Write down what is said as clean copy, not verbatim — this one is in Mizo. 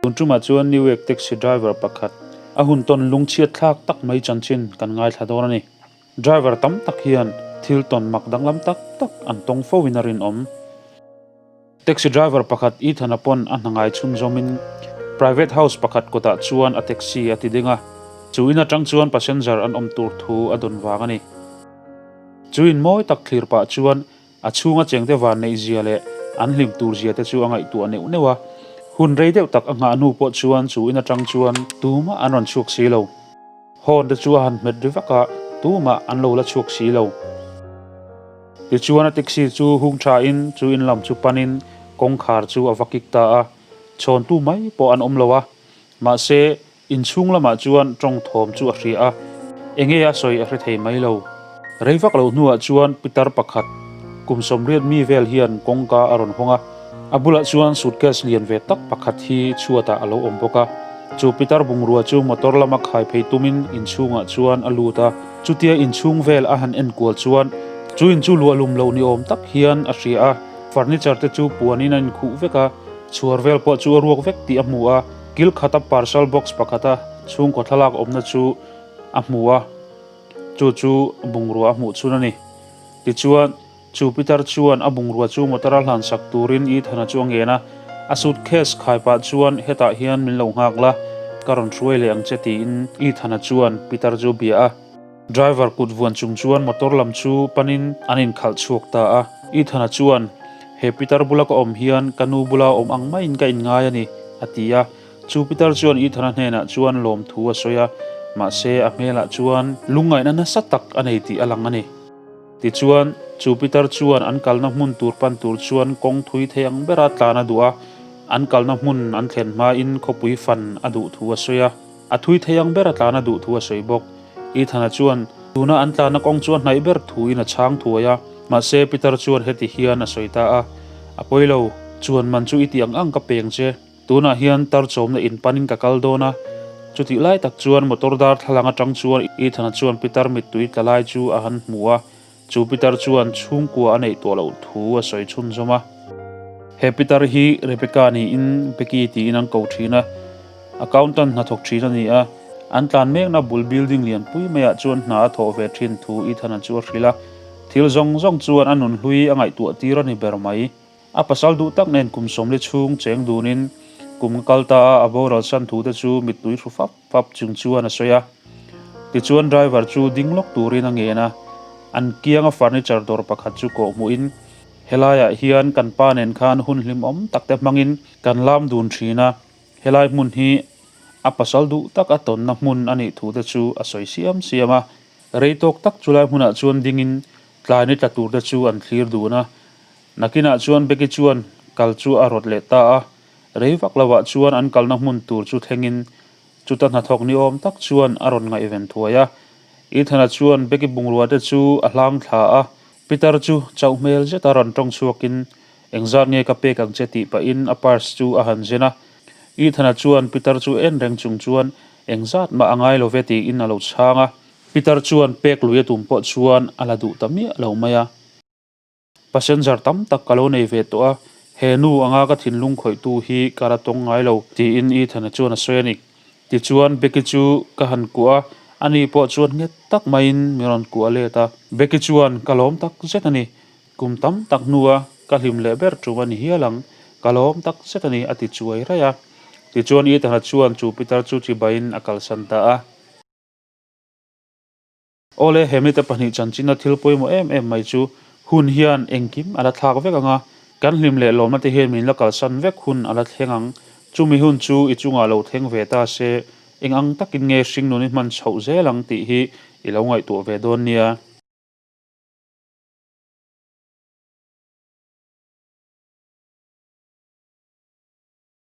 Tun tumah chuan New York taxi driver pakhat a hun tawn lungchhiat thlak tak mai chanchin kan ngaithla dawn a ni. Driver tam tak hian thil tawn mak danglam tak tak an tawng fo in a rinawm. Taxi driver pakhat Ethan-a pawn a hna ngai chhunzawmin private house pakhat kawtah chuan a taxi a ti ding a, chu in atang chuan passenger an awm tur thu a dawn vang a ni. Chu in mawi tak thlir pah chuan A chhunga chengte van neih zia leh an hlim tur zia te chu a ngaihtuah neuh neuh a, hun rei deuh tak a nghah hnu pawh chuan chu in atang chuan tumah an rawn chhuak si lo. Horn te chu a han hmet ri vak a, tumah an lo la chhuak si lo. Tichuan a taxi chu hung tha in chu in lam chu pan in kawngkhar chu a va kik ta a, chhawntu mai pawh an awm lo a, mahse Inchhung lamah chuan tawng thawm chu a hria a, enge a sawi a hre thei mai lo. Rei vak loh hnuah chuan pitar pakhat, kum sawmriat mi vel hian kawngka a rawn hawng a, a bulah chuan suitcase lian ve tak pakhat hi chhuatah a lo awm bawk a. Chu pitar bungrua chu motor lama khai phei tumin inchhungah chuan a lut a, chutia inchhung vel a han enkual chuan chu in chu luahlum lo ni awm tak hian a hria a, furniture te chu puanin a inkhuh vek a, chhuar vel pawh chu a ruak vek tih a hmu a. Kil khata parcel box pakhata chhungkaw thlalak awmna chu a hmu a, chu chu bungrua a hmuh chhun a ni. Tichuan, chu pitar chuan a bungrua chu motor a hlansak turin Ethan-a chu a ngen a, a suitcase khai pah chuan hetah hian min lo nghak la, ka rawn hruai leh ang che tiin Ethan-a chuan pitar chu a bia a. Driver kut vuan chung chuan motor lam chu panin an inkhalh chhuak ta a. Ethan-a chuan, He pitar bula ka awm hian ka nu bula awm ang maiin ka inngai a ni, a ti a. Chu pitar chuan Ethan-a hnenah chuan lawmthu a sawi a, mahse a hmelah chuan lungngaihna nasa tak a nei tih a lang a ni. Tichuan, chu pitar chuan an kalna hmun tur pan tur chuan kawng thui thei ang bera tlan a duh a, an kalna hmun an thlen hmain khawpui fan a duh thu a sawi a. A thui thei ang ber a tlan a duh thu a sawi bawk. Ethan-a chuan, Tuna an tlanna kawng chu a hnaih ber thuin a chhang thuai a, mahse Peter chuan heti hian a sawi ta a, A pawi lo, chuan man chu i tih ang ang ka peng che. Tunah hian tar chawmna in panin ka kal dawn a. Chutih lai tak chuan motor darthlalang atang chuan Ethan-a chuan Peter mittui tla lai chu a han hmu a, Chu pitar chuan chhungkua a neih tawh loh thu a sawi chhunzawm a. He pitar hi Rebecca niin Becky tiin an ko thin a, accountant hnathawk thin a ni a. An tlan mekna bul building lianpui maiah chuan hna a thawh ve thin thu Ethan-a chu a hrilh a. Thil zawng zawng chuan a nunhlui a ngaihtuah tir a ni ber mai. A pasal duh tak nen kum sawmli chhung cheng dunin kum ka kal ta a, a boral san thu te chu mittui hru fap fap chung chuan a sawi a. Tichuan driver chu ding lawk turin a ngen a, an kianga furniture dawr pakhat chu kawh hmuhin, Helaiah hian kan pa nen khan hun hlimawm tak te hmangin kan lam dun thin a, helai hmun hi a pasal duh tak a tawnna hmun a nih thu te chu a sawi siam siam a. Rei tawk tak chulai hmunah chuan dingin tlai ni tla tur te chu an thlir dun a, Nakinah chuan Becky chuan kal chu a rawt leh ta a, rei vak lovah chuan an kalna hmun tur chu thlengin chuta hnathawk ni awm tak chuan a rawn ngaihven thuai a. Ethan-a chuan Becky bungrua te chu a hlang thla a, Peter chu chauh hmel zeta rawn tawng chhuakin engzat nge ka pek ang che tih pahin a purse chu a han zen a. Ethan-a chuan Peter chu en reng chung chuan engzat mah a ngai lo ve tiin a lo chhang a. Peter chuan pek lui a tum pawh chuan a la duh ta miah lo mai a. Passenger tam tak ka lo nei ve tawh a, he nu anga ka thinlung khawihtu hi ka la tawng ngai lo, tiin Ethan-a chuan a sawi a ni. Tichuan, Becky chu ka han kuah a, ani pawh chuan nghet tak maiin min rawn kuah let a. Becky chuan, Ka lawm tak zet a ni. Kum tam tak hnua ka hlim leh ber tum a ni hial ang. Ka lawm tak zet a ni, a ti chuai raih a. Tichuan, Ethan-a chuan chu pitar chu chibaiin a kalsan ta a. Awle, he mite pahnih chanchina thil pawimawh em em mai chu hun hian engkim a la thlak vek ang a, kan hlim leh lawmna te hian min la kalsan vek hun a la thleng ang. Chumi hun chu i chungah lo thleng ve ta se, eng ang takin nge hringnun i hman chhoh zel ang tih hi i lo ngaihtuah ve dawn nia.